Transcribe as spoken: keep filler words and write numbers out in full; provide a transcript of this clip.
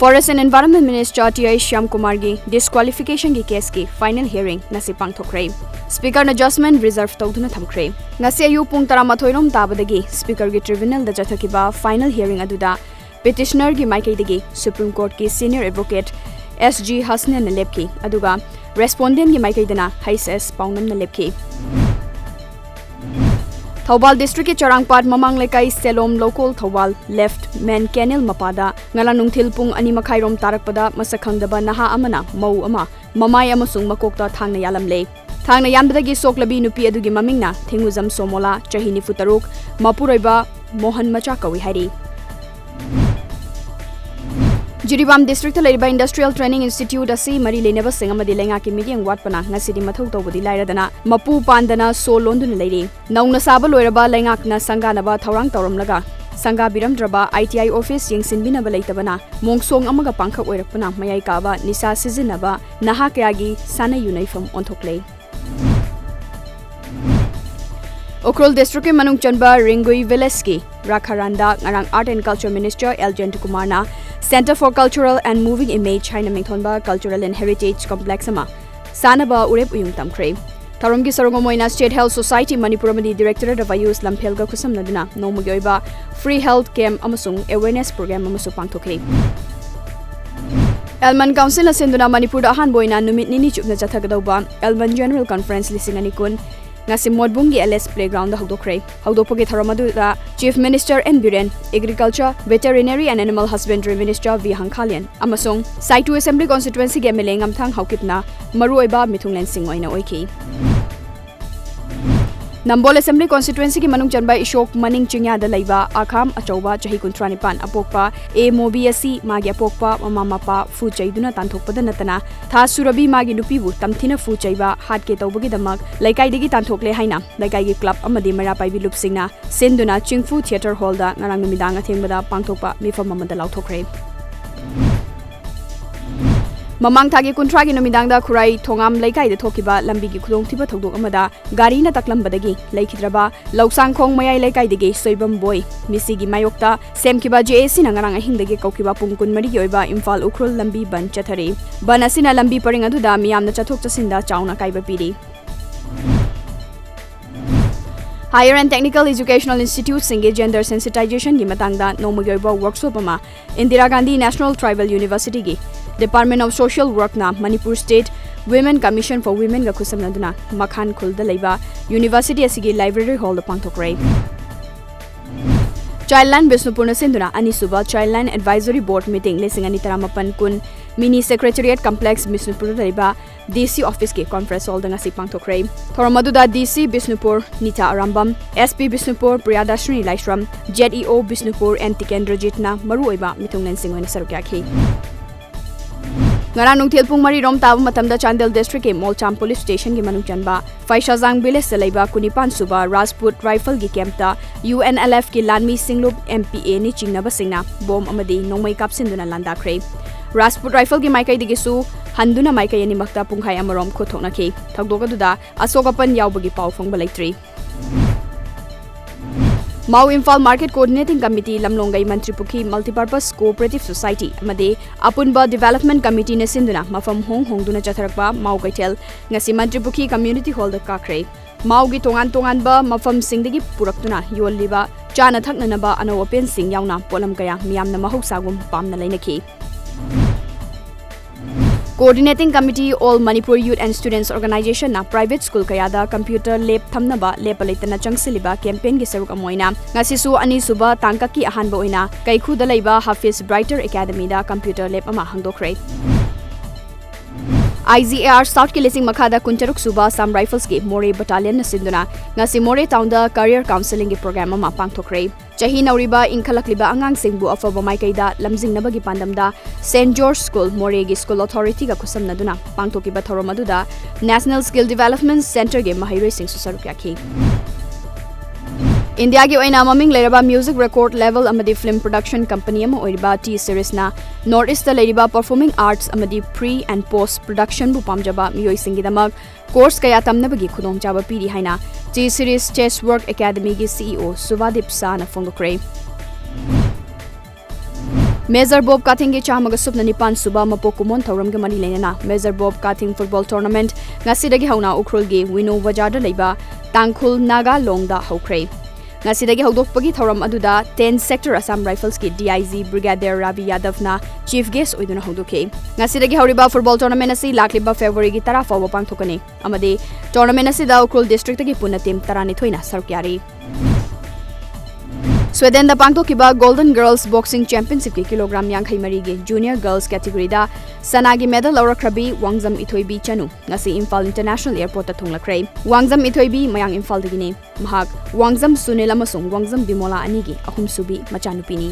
Forest and Environment Minister T I Shyamkumarꯒꯤ disqualificationꯒꯤ caseꯀꯤ final hearing ꯉꯁꯤ ꯄꯥꯡꯊꯣꯛꯈ꯭ꯔꯦ꯫ Speakerꯅ judgment reserve ꯇꯧꯗꯨꯅ ꯊꯝꯈ꯭ꯔꯦ꯫ ꯉꯁꯤ ꯑꯌꯨꯛ ꯄꯨꯡ ꯇꯔꯥꯃꯥꯊꯣꯏ ꯔꯣꯝ ꯇꯥꯕꯗꯒꯤ Speakerꯒꯤ tribunalꯗ ꯆꯠꯊꯈꯤꯕ final hearing ꯑꯗꯨꯗ petitionerꯒꯤ ꯃꯥꯏꯀꯩꯗꯒꯤ Supreme Courtꯀꯤ senior advocate S G Hasnainꯅ ꯂꯦꯞꯈꯤ, ꯑꯗꯨꯒ respondentꯒꯤ ꯃꯥꯏꯀꯩꯗꯅ H S ꯄꯥꯎꯅꯝꯅ ꯂꯦꯞꯈꯤ꯫ ꯊꯧꯕꯥꯜ districtꯀꯤ ꯆꯔꯥꯡꯄꯥꯠ ꯃꯃꯥꯡ ꯂꯩꯀꯥꯏ ꯁꯦꯂꯣꯝ ꯂꯧꯀꯣꯜ ꯊꯧꯕꯥꯜ left main canal ꯃꯄꯥꯗ ꯉꯔꯥꯡ ꯅꯨꯡꯊꯤꯜ ꯄꯨꯡ ꯑꯅꯤ ꯃꯈꯥꯏ ꯔꯣꯝ ꯇꯥꯔꯛꯄꯗ ꯃꯁꯛ ꯈꯪꯗꯕ ꯅꯍꯥ ꯑꯃꯅ ꯃꯧ ꯑꯃ ꯃꯃꯥꯏ ꯑꯃꯁꯨꯡ ꯃꯀꯣꯛꯇ ꯊꯥꯡꯅ ꯌꯥꯜꯂꯝꯂꯦ꯫ ꯊꯥꯡꯅ ꯌꯥꯟꯕꯗꯒꯤ ꯁꯣꯛꯂꯕꯤ ꯅꯨꯄꯤ ꯑꯗꯨꯒꯤ ꯃꯃꯤꯡꯅ ꯊꯦꯡꯉꯨꯖꯝ ꯁꯣꯃꯣꯂꯥ, ꯆꯍꯤ ꯅꯤꯐꯨ ꯇꯔꯨꯛ, ꯃꯄꯨꯔꯣꯏꯕ ꯃꯣꯍꯟ ꯃꯆꯥ ꯀꯧꯏ ꯍꯥꯏꯔꯤ꯫ ꯖꯤꯔꯤꯕꯥꯝ districtꯇ ꯂꯩꯔꯤꯕ Industrial Training Institute ꯑꯁꯤ ꯃꯔꯤ ꯂꯩꯅꯕꯁꯤꯡ ꯑꯃꯗꯤ ꯂꯩꯉꯥꯛꯀꯤ ꯃꯤꯠꯌꯦꯡ ꯋꯥꯠꯄꯅ ꯉꯁꯤꯗꯤ ꯃꯊꯧ ꯇꯧꯕꯗꯤ ꯂꯥꯏꯔꯗꯅ ꯃꯄꯨ ꯄꯥꯟꯗꯅ ꯁꯣ ꯂꯣꯟꯗꯨꯅ ꯂꯩꯔꯤ꯫ ꯅꯧꯅ ꯁꯥꯕ ꯂꯣꯏꯔꯕ ꯂꯩꯉꯥꯛꯅ ꯁꯪꯒꯥꯅꯕ ꯊꯧꯔꯥꯡ ꯇꯧꯔꯝꯂꯒ ꯁꯪꯒꯥꯕꯤꯔꯝꯗ꯭ꯔꯕ I T I office ꯌꯦꯡꯁꯤꯟꯕꯤꯅꯕ ꯂꯩꯇꯕꯅ ꯃꯣꯡꯁꯣꯡ ꯑꯃꯒ ꯄꯥꯡꯈꯛ ꯑꯣꯏꯔꯛꯄꯅ ꯃꯌꯥꯏ ꯀꯥꯕ ꯅꯤꯁꯥ ꯁꯤꯖꯤꯟꯅꯕ ꯅꯍꯥ ꯀꯌꯥꯒꯤ ꯁꯥꯟꯅ ꯌꯨꯅꯩꯐꯝ ꯑꯣꯟꯊꯣꯛꯂꯦ꯫ ꯎꯈ꯭ꯔꯨꯜ districtꯀꯤ ꯃꯅꯨꯡ ꯆꯟꯕ ꯔꯤꯡꯒꯨꯏ villageꯀꯤ ꯔꯥꯈꯥꯔꯥꯟꯗ ꯉꯔꯥꯡ Art and Culture Minister L Jayantakumarꯅ Centre for Cultural and Moving Image ꯍꯥꯏꯅ ꯃꯤꯡꯊꯣꯟꯕ cultural and heritage complex ꯑꯃ ꯁꯥꯅꯕ ꯎꯔꯦꯞ ꯎꯌꯨꯡ ꯇꯝꯈ꯭ꯔꯦ꯫ ꯊꯧꯔꯝꯒꯤ ꯁꯔꯨꯛ ꯑꯃ ꯑꯣꯏꯅ State Health Society ꯃꯅꯤꯄꯨꯔ ꯑꯃꯗꯤ Directorate of AYUSH ꯂꯝꯐꯦꯜꯒ ꯈꯨꯠꯁꯝꯅꯗꯨꯅ ꯅꯣꯡꯃꯒꯤ ꯑꯣꯏꯕ free health camp ꯑꯃꯁꯨꯡ awareness program ꯑꯃꯁꯨ ꯄꯥꯡꯊꯣꯛꯈꯤ꯫ ꯑꯦꯜꯃꯟ Councilꯅ ꯁꯤꯟꯗꯨꯅ ꯃꯅꯤꯄꯨꯔꯗ ꯑꯍꯥꯟꯕ ꯑꯣꯏꯅ ꯅꯨꯃꯤꯠ ꯅꯤꯅꯤ ꯆꯨꯞꯅ ꯆꯠꯊꯒꯗꯧꯕ ꯑꯦꯜꯃꯟ General Conference ꯂꯤꯁꯤꯡ ꯑꯅꯤ ꯀꯨꯟ ꯉꯁꯤ ꯃꯣꯠꯕꯨꯡꯒꯤ L S Playgroundꯗ ꯍꯧꯗꯣꯛꯈ꯭ꯔꯦ꯫ ꯍꯧꯗꯣꯛꯄꯒꯤ ꯊꯧꯔꯝ ꯑꯗꯨꯗ Chief Minister N Biren, Agriculture, Veterinary and Animal Husbandry Minister V ꯍꯪꯈꯥꯂꯦꯟ ꯑꯃꯁꯨꯡ ꯁꯥꯏꯇꯨ Assembly Constituencyꯒꯤ M L A ꯉꯝꯊꯥꯡ ꯍꯥꯎꯀꯤꯞꯅ ꯃꯔꯨꯑꯣꯏꯕ ꯃꯤꯊꯨꯡꯂꯦꯟꯁꯤꯡ ꯑꯣꯏꯅ ꯑꯣꯏꯈꯤ꯫ ꯅꯝꯕꯣꯜ Assembly Constituencyꯒꯤ ꯃꯅꯨꯡ ꯆꯟꯕ ꯏꯁꯣꯛ ꯃꯅꯤꯡ ꯆꯤꯡꯌꯥꯗ ꯂꯩꯕ ꯑꯈꯥꯝ ꯑꯆꯧꯕ ꯆꯍꯤ ꯀꯨꯟꯊ꯭ꯔꯥ ꯅꯤꯄꯥꯟ ꯑꯄꯣꯛꯄ ꯑꯦ ꯃꯣꯕꯤ ꯑꯁꯤ ꯃꯥꯒꯤ ꯑꯄꯣꯛꯄ ꯃꯃꯥ ꯃꯄꯥ ꯐꯨ ꯆꯩꯗꯨꯅ ꯇꯥꯟꯊꯣꯛꯄꯗ ꯅꯠꯇꯅ ꯊꯥ ꯁꯨꯔꯕꯤ ꯃꯥꯒꯤ ꯅꯨꯄꯤꯕꯨ ꯇꯝꯊꯤꯅ ꯐꯨ ꯆꯩꯕ ꯍꯥꯠꯀꯦ ꯇꯧꯕꯒꯤꯗꯃꯛ ꯂꯩꯀꯥꯏꯗꯒꯤ ꯇꯥꯟꯊꯣꯛꯂꯦ ꯍꯥꯏꯅ ꯂꯩꯀꯥꯏꯒꯤ club ꯑꯃꯗꯤ ꯃꯩꯔꯥ ꯄꯥꯏꯕꯤ ꯂꯨꯞꯁꯤꯡꯅ ꯁꯤꯟꯗꯨꯅ ꯆꯤꯡꯐꯨ Theatre Hallꯗ ꯉꯔꯥꯡ ꯅꯨꯃꯤꯗꯥꯡ ꯑꯊꯦꯡꯕꯗ ꯄꯥꯡꯊꯣꯛꯄ ꯃꯤꯐꯝ ꯑꯃꯗ ꯂꯥꯎꯊꯣꯛꯈ꯭ꯔꯦ꯫ ꯃꯃꯥꯡ ꯊꯥꯒꯤ ꯀꯨꯟꯊ꯭ꯔꯥꯒꯤ ꯅꯨꯃꯤꯗꯥꯡꯗ ꯈꯨꯔꯥꯏ ꯊꯣꯉꯥꯝ ꯂꯩꯀꯥꯏꯗ ꯊꯣꯛꯈꯤꯕ ꯂꯝꯕꯤꯒꯤ ꯈꯨꯗꯣꯡꯊꯤꯕ ꯊꯧꯗꯣꯛ ꯑꯃꯗ ꯒꯥꯔꯤꯅ ꯇꯛꯂꯝꯕꯗꯒꯤ ꯂꯩꯈꯤꯗ꯭ꯔꯕ ꯂꯧꯁꯥꯡꯈꯣꯡ ꯃꯌꯥꯏ ꯂꯩꯀꯥꯏꯗꯒꯤ ꯁꯣꯏꯕꯝ ꯕꯣꯏ ꯃꯤꯁꯤꯒꯤ ꯃꯥꯌꯣꯛꯇ ꯁꯦꯝꯈꯤꯕ ꯖꯦ ꯑꯦ ꯁꯤꯅ ꯉꯔꯥꯡ ꯑꯍꯤꯡꯗꯒꯤ ꯀꯧꯈꯤꯕ ꯄꯨꯡ ꯀꯨꯟꯃꯔꯤꯒꯤ ꯑꯣꯏꯕ ꯏꯝꯐꯥꯜ ꯎꯈ꯭ꯔꯨꯜ ꯂꯝꯕꯤ ꯕꯟ ꯆꯠꯊꯔꯤ꯫ ꯕꯟ ꯑꯁꯤꯅ ꯂꯝꯕꯤ ꯄꯔꯤꯡ ꯑꯗꯨꯗ ꯃꯤꯌꯥꯝꯅ ꯆꯠꯊꯣꯛ ꯆꯠꯁꯤꯟꯗ ꯆꯥꯎꯅ ꯑꯀꯥꯏꯕ ꯄꯤꯔꯤ꯫ Higher and Technical Educational Instituteꯁꯤꯡꯒꯤ gender sensitizationꯒꯤ ꯃꯇꯥꯡꯗ ꯅꯣꯡꯃꯒꯤ ꯑꯣꯏꯕ workshop ꯑꯃ Indira Gandhi National Tribal Universityꯒꯤ Department of Social Workꯅ Manipur State Women Commission for Womenꯒ ꯈꯨꯠꯁꯝꯅꯗꯨꯅ ꯃꯈꯥꯟ ꯈꯨꯜꯗ ꯂꯩꯕ university ꯑꯁꯤꯒꯤ library hallꯗ ꯄꯥꯡꯊꯣꯛꯈ꯭ꯔꯦ꯫ Childline ꯕꯤꯁꯅꯨꯄꯨꯔꯅ ꯁꯤꯟꯗꯨꯅ ꯑꯅꯤꯁꯨꯕ Childline Advisory Board meeting ꯂꯤꯁꯤꯡ ꯑꯅꯤ ꯇꯔꯥꯃꯥꯄꯟ ꯀꯨꯟ Mini Secretariat Complex ꯕꯤꯁꯅꯨꯄꯨꯔꯗ ꯂꯩꯕ D C officeꯀꯤ conference hallꯗ ꯉꯁꯤ ꯄꯥꯡꯊꯣꯛꯈ꯭ꯔꯦ꯫ ꯊꯧꯔꯝ ꯑꯗꯨꯗ D C Bishnupur Nita Arambam, S P Bishnupur ꯄ꯭ꯔꯤꯌꯥꯗꯥꯁꯤꯅꯤ ꯂꯥꯏꯁ꯭ꯔꯝ, Z E O Bishnupur N T ꯀꯦꯟꯗ꯭ꯔꯖꯤꯠꯅ ꯃꯔꯨꯑꯣꯏꯕ ꯃꯤꯊꯨꯡꯂꯦꯟꯁꯤꯡ ꯑꯣꯏꯅ ꯁꯔꯨꯛ ꯌꯥꯈꯤ꯫ ꯉꯔꯥꯡ ꯅꯨꯡꯊꯤꯜ ꯄꯨꯡ ꯃꯔꯤ ꯔꯣꯝ ꯇꯥꯕ ꯃꯇꯝꯗ ꯆꯥꯟꯗꯦꯜ districtꯀꯤ ꯃꯣꯜꯆꯥꯝ police stationꯒꯤ ꯃꯅꯨꯡ ꯆꯟꯕ ꯐꯩꯁꯥꯖꯥꯡ villageꯇ ꯂꯩꯕ ꯀꯨꯟꯅꯤꯄꯥꯟ ꯁꯨꯕ ꯔꯥꯖꯄꯨꯠ rifleꯒꯤ campꯇ U N L Fꯀꯤ ꯂꯥꯟꯃꯤ ꯁꯤꯡꯂꯨꯞ M P Aꯅꯤ ꯆꯤꯡꯅꯕꯁꯤꯡꯅ bomb ꯑꯃꯗꯤ ꯅꯣꯡꯃꯩ ꯀꯥꯞꯁꯤꯟꯗꯨꯅ ꯂꯥꯟꯗꯥꯈ꯭ꯔꯦ꯫ ꯔꯥꯖꯄꯨꯠ rifleꯒꯤ ꯃꯥꯏꯀꯩꯗꯒꯤꯁꯨ ꯍꯟꯗꯨꯅ ꯃꯥꯏꯀꯩ ꯑꯅꯤꯃꯛꯇ ꯄꯨꯡꯈꯥꯏ ꯑꯃꯔꯣꯝ ꯈꯨꯠ ꯊꯣꯛꯅꯈꯤ꯫ ꯊꯧꯗꯣꯛ ꯑꯗꯨꯗ ꯑꯁꯣꯛ ꯑꯄꯟ ꯌꯥꯎꯕꯒꯤ ꯄꯥꯎ ꯐꯪꯕ ꯂꯩꯇ꯭ꯔꯤ꯫ ꯃꯥꯎ Imphal Market Coordinating Committee, ꯂꯝꯂꯣꯡꯒꯩ Mantripukhri Multipurpose Cooperative Society ꯑꯃꯗꯤ ꯑꯄꯨꯟꯕ Development Committeeꯅ ꯁꯤꯟꯗꯨꯅ ꯃꯐꯝ ꯍꯣꯡ ꯍꯣꯡꯗꯨꯅ ꯆꯠꯊꯔꯛꯄ ꯃꯥꯎ ꯀꯩꯊꯦꯜ ꯉꯁꯤ ꯃꯟꯇ꯭ꯔꯤꯄꯨꯈ꯭ꯔꯤ Community Hallꯗ ꯀꯥꯈ꯭ꯔꯦ꯫ ꯃꯥꯎꯒꯤ ꯇꯣꯉꯥꯟ ꯇꯣꯉꯥꯟꯕ ꯃꯐꯝꯁꯤꯡꯗꯒꯤ ꯄꯨꯔꯛꯇꯨꯅ ꯌꯣꯜꯂꯤꯕ ꯆꯥꯅ ꯊꯛꯅꯅꯕ ꯑꯅꯧ ꯑꯄꯦꯟꯁꯤꯡ ꯌꯥꯎꯅ ꯄꯣꯠꯂꯝ ꯀꯌꯥ ꯃꯤꯌꯥꯝꯅ ꯃꯍꯧꯁꯥꯒꯨꯝ ꯄꯥꯝꯅ ꯂꯩꯅꯈꯤ꯫ Coordinating Committee, All Manipur Youth and Students Organizationꯅ private school ꯀꯌꯥꯗ computer lab ꯊꯝꯅꯕ ꯂꯦꯞꯄ ꯂꯩꯇꯅ ꯆꯪꯁꯤꯜꯂꯤꯕ campaignꯒꯤ ꯁꯔꯨꯛ ꯑꯃ ꯑꯣꯏꯅ ꯉꯁꯤꯁꯨ ꯑꯅꯤꯁꯨꯕ ꯇꯥꯡꯀꯛꯀꯤ ꯑꯍꯥꯟꯕ ꯑꯣꯏꯅ ꯀꯩꯈꯨꯗ ꯂꯩꯕ Hafiz Brighter Academyꯗ computer lab ꯑꯃ ꯍꯥꯡꯗꯣꯛꯈ꯭ꯔꯦ꯫ I G A R Southꯀꯤ ꯂꯤꯁꯤꯡ ꯃꯈꯥꯗ ꯀꯨꯟꯇꯔꯨꯛ ꯁꯨꯕ Assam Riflesꯀꯤ ꯃꯣꯔꯦ battalionꯅ ꯁꯤꯟꯗꯨꯅ ꯉꯁꯤ ꯃꯣꯔꯦ townꯗ career counselling program ꯑꯃ ꯄꯥꯡꯊꯣꯛꯈ꯭ꯔꯦ꯫ ꯆꯍꯤ ꯅꯧꯔꯤꯕ ꯏꯟꯈꯠꯂꯛꯂꯤꯕ ꯑꯉꯥꯡꯁꯤꯡꯕꯨ ꯑꯐꯕ ꯃꯥꯏꯀꯩꯗ ꯂꯝꯖꯤꯡꯅꯕꯒꯤ ꯄꯥꯟꯗꯝꯗ Saint George School ꯃꯣꯔꯦꯒꯤ school authorityꯒ ꯈꯨꯠꯁꯝꯅꯗꯨꯅ ꯄꯥꯡꯊꯣꯛꯈꯤꯕ ꯊꯧꯔꯝ ꯑꯗꯨꯗ National Skill Development Centreꯒꯤ ꯃꯍꯩꯔꯣꯏꯁꯤꯡꯁꯨ ꯁꯔꯨꯛ ꯌꯥꯈꯤ꯫ ꯏꯟꯗꯤꯌꯥꯒꯤ ꯑꯣꯏꯅ ꯃꯃꯤꯡ ꯂꯩꯔꯕ music record label ꯑꯃꯗꯤ film production company ꯑꯃ ꯑꯣꯏꯔꯤꯕ T Series ꯅ North East ꯇ ꯂꯩꯔꯤꯕ performing arts ꯑꯃꯗꯤ pre and post production ꯕꯨ ꯄꯥꯝꯖꯕ ꯃꯤꯑꯣꯏꯁꯤꯡꯒꯤꯗꯃꯛ course ꯀꯌꯥ ꯇꯝꯅꯕꯒꯤ ꯈꯨꯗꯣꯡꯆꯥꯕ ꯄꯤꯔꯤ ꯍꯥꯏꯅ T Series Chess Work Academy ꯒꯤ C E O ꯁꯨꯚꯥꯗꯤꯞ ꯁꯥꯅ ꯐꯣꯡꯗꯣꯛꯈ꯭ꯔꯦ꯫ ꯃꯦꯖꯔ ꯕꯣꯕ ꯀꯥꯊꯤꯡꯒꯤ ꯆꯥꯝꯃꯒ ꯁꯨꯞꯅ ꯅꯤꯄꯥꯟ ꯁꯨꯕ ꯃꯄꯣꯛ ꯀꯨꯝꯑꯣꯟ ꯊꯧꯔꯝꯒ ꯃꯔꯤ ꯂꯩꯅꯅ ꯃꯦꯖꯔ ꯕꯣꯕ ꯀꯥꯊꯤꯡ football tournament ꯉꯁꯤꯗꯒꯤ ꯍꯧꯅ ꯎꯈ꯭ꯔꯨꯜꯒꯤ ꯋꯤꯅꯣ ꯕꯖꯥꯔꯗ ꯂꯩꯕ ꯇꯥꯡꯈꯨꯜ ꯅꯥꯒꯥ ꯂꯣꯡꯗ ꯍꯧꯈ꯭ꯔꯦ꯫ ꯉꯁꯤꯗꯒꯤ ꯍꯧꯗꯣꯛꯄꯒꯤ ꯊꯧꯔꯝ ꯑꯗꯨꯗ ten Sector Assam Rifles ꯀꯤ D I G Brigadier rabi ꯌꯥꯗꯕꯅ chief guest ꯑꯣꯏꯗꯨꯅ ꯍꯧꯗꯣꯛꯈꯤ꯫ ꯉꯁꯤꯗꯒꯤ ꯍꯧꯔꯤꯕ football tournament ꯑꯁꯤ ꯂꯥꯛꯂꯤꯕ February ꯒꯤ ꯇꯔꯥ ꯐꯥꯎꯕ ꯄꯥꯡꯊꯣꯛꯀꯅꯤ ꯑꯃꯗꯤ tournament ꯑꯁꯤꯗ ꯎꯈ꯭ꯔꯨꯜ district ꯇꯒꯤ ꯄꯨꯟꯅ team ꯇꯔꯥꯅꯤꯊꯣꯏꯅ ꯁꯔꯨꯛ ꯌꯥꯔꯤ꯫ Sweden ꯗ ꯄꯥꯡꯊꯣꯛꯈꯤꯕ Golden Girls Boxing Championship ꯀꯤ kilogram ꯌꯥꯡꯈꯩ ꯃꯔꯤꯒꯤ junior girls category ꯗ ꯁꯅꯥꯒꯤ medal ꯂꯧꯔꯛꯈ꯭ꯔꯕꯤ ꯋꯥꯡꯖꯝ ꯏꯊꯣꯏꯕꯤ ꯆꯅꯨ ꯉꯁꯤ ꯏꯝꯐꯥꯜ International Airport ꯇ ꯊꯨꯡꯂꯈ꯭ꯔꯦ꯫ ꯋꯥꯡꯖꯝ ꯏꯊꯣꯏꯕꯤ ꯃꯌꯥꯡ ꯏꯝꯐꯥꯜꯗꯒꯤꯅꯤ꯫ ꯃꯍꯥꯛ ꯋꯥꯡꯖꯝ ꯁꯨꯅꯤꯜ ꯑꯃꯁꯨꯡ ꯋꯥꯡꯖꯝ ꯕꯤꯃꯣꯂꯥ ꯑꯅꯤꯒꯤ ꯑꯍꯨꯝꯁꯨꯕꯤ ꯃꯆꯥꯅꯨꯄꯤꯅꯤ꯫